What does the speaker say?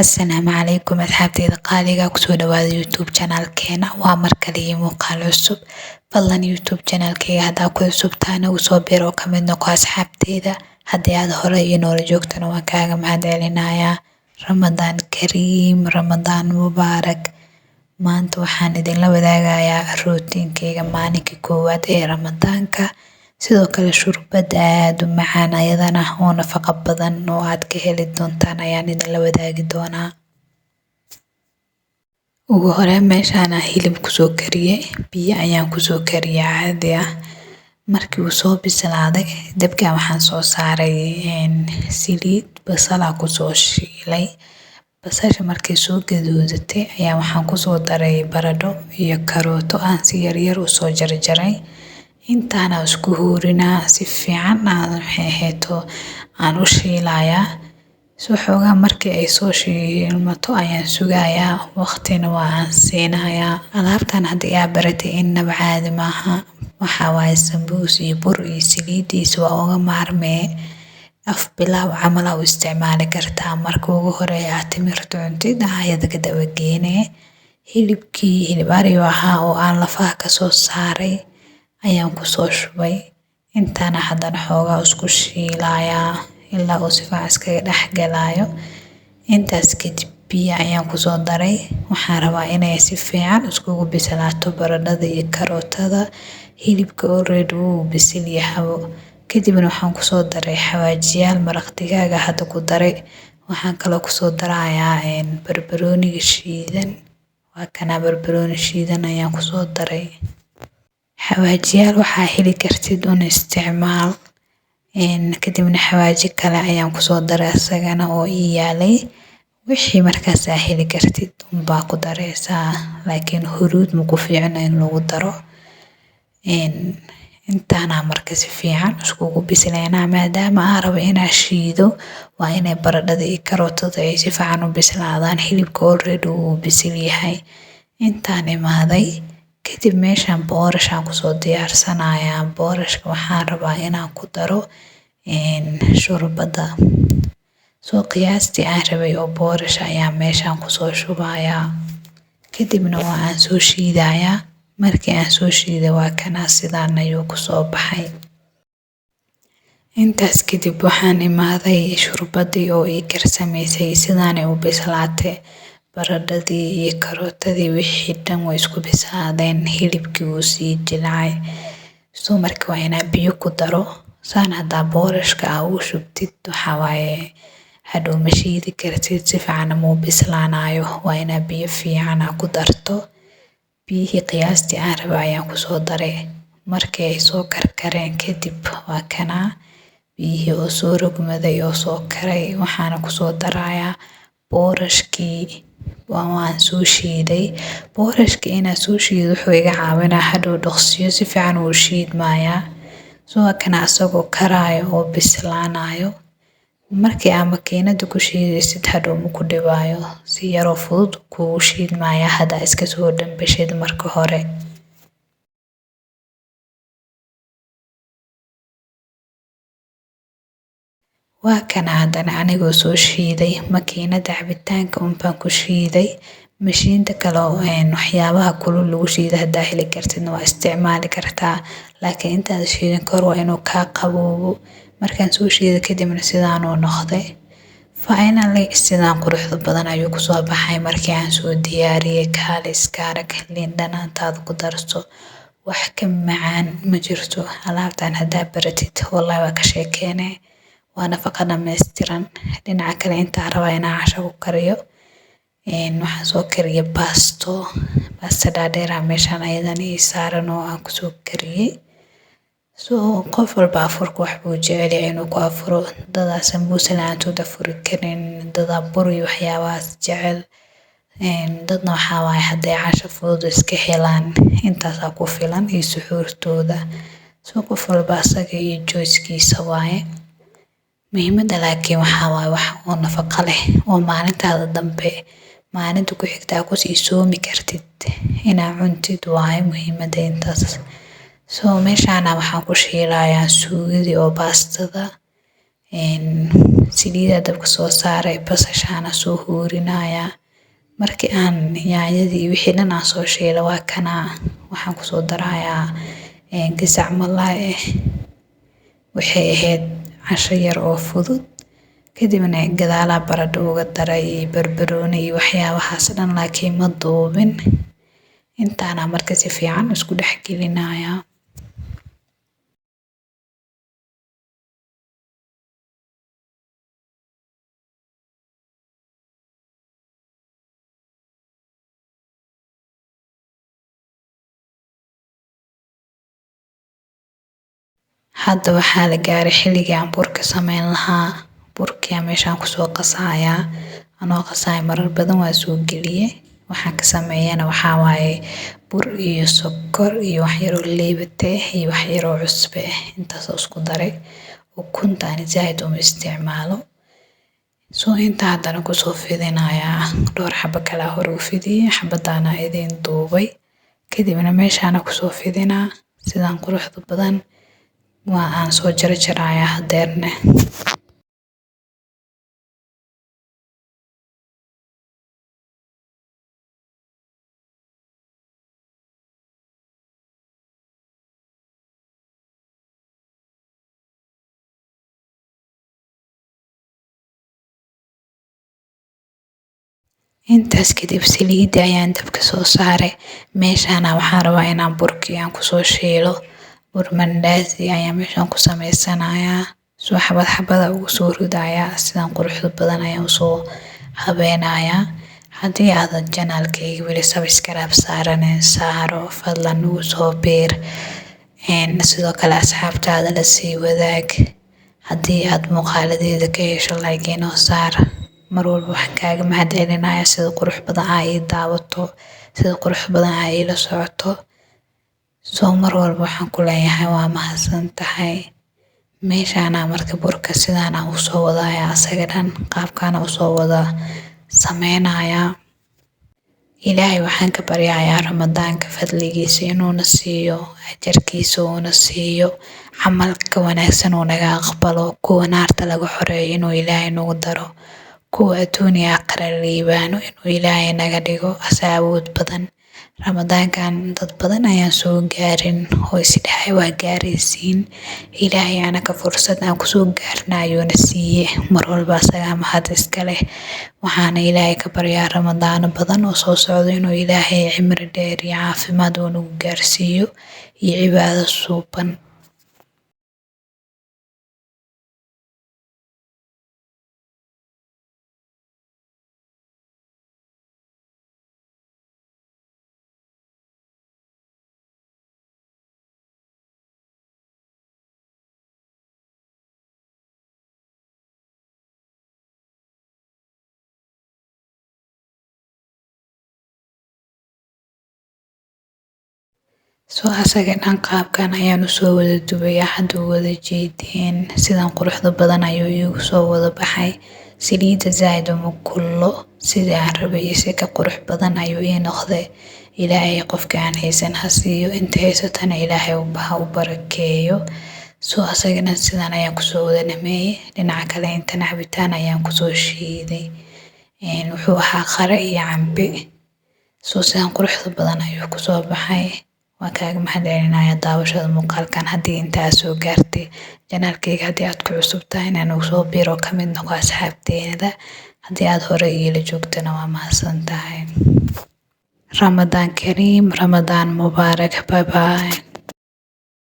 Assalaamu calaykum asxaabteyda qaaliga, kusoo dhawaada YouTube channelkeena. Waa mar kale iyo muuqaal cusub. Fadlan YouTube channelkeyga haddaa ku cusub tahay, nagu soo biir oo kamid noqo asxaabteyda. Haddii aad hore iyo noola joogtana, waan kaaga mahadcelinayaa. Ramadaan kariim, Ramadaan mubaarak. Maanta waxaan idinla wadaagayaa routinekeyga maalinka koowaad ee Ramadaanka. Sidoo kale shurbad aad u macaan ayadana oo nafaqo badan oo aad ka heli doontaan ayaan idinla wadaagi doonaa. Ugu horeyn, meeshaan hilib kusoo kariyey, biyo ayaan kusoo kariyey caadi ah. Markii uu soo bislaaday, dabka waxaan soo saaray saliid, basalaa kusoo shiilay. Basasha markay soo gaduudatay ayaa waxaan kusoo daray baradho iyo karooto aan si yaryar usoo jarjaray. Intaana isku huurinaa, si fiican aan maxay ahayto aan u shiilayaa. Soo xoogaa markii ay soo shiilmato ayaan sugayaa, waqtina waa aan siinayaa. Alaabtan haddii aa baratay, innaba caadi maaha. Waxaa waaye sambuus iyo bur iyo saliidiisa waa uga maarmee. Af bilaaw camal aa u isticmaali kartaa. Marka ugu horeeya aad timirta cuntid, ayada ka daba geene. Hilibkii hilib ari ahaa oo aan lafaha kasoo saaray ayaan kusoo shubay. Intaana haddana xoogaa isku shiilayaa ilaa uu si fiican iskaga dhex galaayo. Intaas kadib biyo ayaan kusoo daray. Waxaan rabaa inay si fiican iskugu bislaato baradhada iyo karootada. Hilibka already wuu bisil yahay. Kadibna waxaan kusoo daray xawaajiyaal, maraq digaaga hadda ku daray. Waxaan kaloo kusoo darayaa barbarooniga shiidan. Waa kana, barbarooni shiidan ayaan kusoo daray. Xawaajiyaal waxaa heli kartid un isticmaal. Kadibna xawaaji kale ayaan kusoo daray asagana oo ii yaalay. Wixii markaas aa heli kartid unbaa ku dareysaa, laakiin huruud ma ku fiicna in lagu daro. Intaana marka si fiican iskugu bisleynaa. Maadaama aan rabo inaan shiido, waa inay baradhada iyo karootada ay si fiican u bislaadaan. Hilibka already wuu bisil yahay. Intaan imaaday kadib, meeshaan boorash aan kusoo diyaarsanayaa. Boorashka waxaan rabaa inaan ku daro shurbada. Soo qiyaastii aan rabay oo boorash ayaa meeshaan kusoo shubayaa. Kadibna waa aan soo shiidayaa. Markii aan soo shiiday, waa kana, sidaan ayuu kusoo baxay. Intaas kadib waxaan imaaday shurbadii oo ii karsamaysay. Sidaanay u bislaatay. Baradhadii iyo karootadii, wixii dhan way isku bislaadeen. Hilibkii wuu sii jilcay. Soo marka waa inaan biyo ku daro. Saan haddaa boorashka aa ugu shubtid, waxaa waaye hadhow ma shiidi kartid, si fiican ma u bislaanayo. Waa inaa biyo fiican aa ku darto. Biyihii qiyaastii aan rabay ayaan kusoo daray. Markii ay soo karkareen kadib, waa kana biyihii oo soo rogmaday oo soo karay. Waxaana kusoo darayaa boorashkii waan soo shiiday. Boorashka inaan soo shiido wuxuu iga caawinaa hadhow dhaqsiyo si fiican uu shiidmayaa. Soo waa kana asagoo karaayo oo bislaanayo. Markii aa makiinada ku shiidaysid, hadhow ma ku dhibaayo, si yaroo fudud kugu shiidmaya haddaa iska soo dhambashid marka hore. Waa kana haddana anigoo soo shiiday. Makiinada cabitaanka unbaan ku shiiday. Mashiinta kale oo waxyaabaha kulul lagu shiido haddaa heli kartidna, waa isticmaali kartaa, laakiin intaad shiidin kahor waa inuu kaa qaboobo. Markaan soo shiiday kadibna sidaan uu noqday. Finally, sidaan quruxda badan ayuu kusoo baxay markii aan soo diyaariyey. Kaale iska arag. Liin dhanaantaada ku darso, wax ka macaan ma jirto. Alaabtan haddaa baratid, wallahi waa ka sheekeene. Waa nafaqa dhammaystiran. Dhinaca kale, intaan rabaa inaan casho ku kariyo, waxaan soo kariyay baasto. Baasto dhaadheer meeshaan ayadan ii saaran oo aan kusoo kariyey. So qof walba afurka wax buu jecel yahay inuu ku afuro. Dadaa sambuus la-aantood afuri karin, dadaa bur iyo waxyaabahaas jecel, dadna waxaa waaye hadday casho fudud iska helaan, intaasaa ku filan iyo suxuurtooda. So qof walba asaga iyo choicekiisa waaye muhiimadda. Laakiin waxaa waaye wax oo nafaqo leh oo maalintaada dambe, maalinta ku xigta aa kusii soomi kartid inaa cuntid waaye muhiimadda intaas. So meeshaana waxaan ku shiilayaa suugadii oo baastada. Saliida dabka soo saaray, basashaana soo huurinaya. Markii aan yaanyadii wixii dhan aan soo shiilay, waa kana waxaan kusoo darayaa gasac malaay ah. Waxay ahayd casho yar oo fudud. Kadibna gadaalaa baradho uga daray, barbarooni iyo waxyaabahaas dhan, laakiin ma duubin. Intaana marka si fiican isku dhex gelinaya. Hadda waxaa la gaaray xilligii aan burka sameyn lahaa. Burkii meeshaan kusoo qasayaa, anoo qasaya marar badan waa soo geliyey. Waxaan ka sameeyana waxaa waaye bur iyo sokor iyo wax yaroo leebate iyo wax yaroo cusbe ah, intaasoo isku daray. Ukunta ani zaaid uma isticmaalo. Soo inta haddana kusoo fidinayaa, dhowr xabo kale hore u fidiyey, xabadaana idiin duubay. Kadibna meeshaana kusoo fidinaa sidaan quruxda badan. Waa aan soo jarjarayaa hadeerne. Intaas kadib saliidda ayaan dabka soo saaray. Meeshaana waxaan rabaa inaan burkii aan kusoo shiilo. Bur mandaazi ayaan meeshaan ku sameysanayaa. Soo xabad xabada ugu soo ridayaa, sidaan quruxda badan ayaan usoo habeynayaa. Haddii aadan channelkayga weli subscribe saaranin, saaro fadlan, ugu soo biir. Sidoo kale asxaabtaada la sii wadaag. Haddii aad muuqaaladeeda ka hesho, like inoo saar. Mar walba waxaan kaaga mahad celinayaa sida qurux badan aa ii daawato, sida qurux badan aa iila socoto. Soo mar walba waxaan ku leeyahay waa mahadsan tahay. Meeshaana marka burka sidaana usoo wadaya, asaga dhan qaabkaana usoo wada sameynayaa. Ilaahay waxaan ka baryayaa Ramadaanka fadligiisa inuuna siiyo, ajarkiisa uuna siiyo, camalka wanaagsan uu naga aqbalo, kuwa naarta laga xoreeyo inuu Ilaahay nagu daro, kuwa adduun iyo aakhira liibaano inuu Ilaahay naga dhigo, asa awood badan. Ramadaankan dad badan ayaan soo gaarin oo isdhahay waa gaaraysiin. Ilaahay anaka fursad aan kusoo gaarna ayuuna siiye. Mar walba asagaa mahad iska leh. Waxaana Ilaahay ka baryaa Ramadaano badan oo soo socdo inuu Ilaahay cimri dheer iyo caafimaad uu nagu gaarsiiyo iyo cibaado suuban. Soo asaga dhan qaabkan ayaan usoo wada dubayaa. Hadda wada jeedeen sidan quruxda badan ayuu iigu soo wada baxay. Saliidda zaaid uma kullo, sidii aan rabay iyo si ka qurux badan ayuu ii noqday. Ilaahay qofka aan haysan ha siiyo, inta haysatana Ilaahay ha u barakeeyo. Soo asaga dhan sidan ayaan kusoo wada dhameeyey. Dhinaca kale intana cabitaan ayaan kusoo shiiday. Wuxuu ahaa qare iyo cambe. Soo sidan quruxda badan ayuu kusoo baxay. Waan kaaga mahad celinayaa daawashada muuqaalkan haddii intaa soo gaartay. Channelkayga haddii aad ku cusub tahay, inaan ugu soo biiro, ka mid noqo asxaabteeda. Haddii aad hore iila joogtana, waa mahadsan tahay. Ramadaan kariim, Ramadaan mubaarak. Bye bye.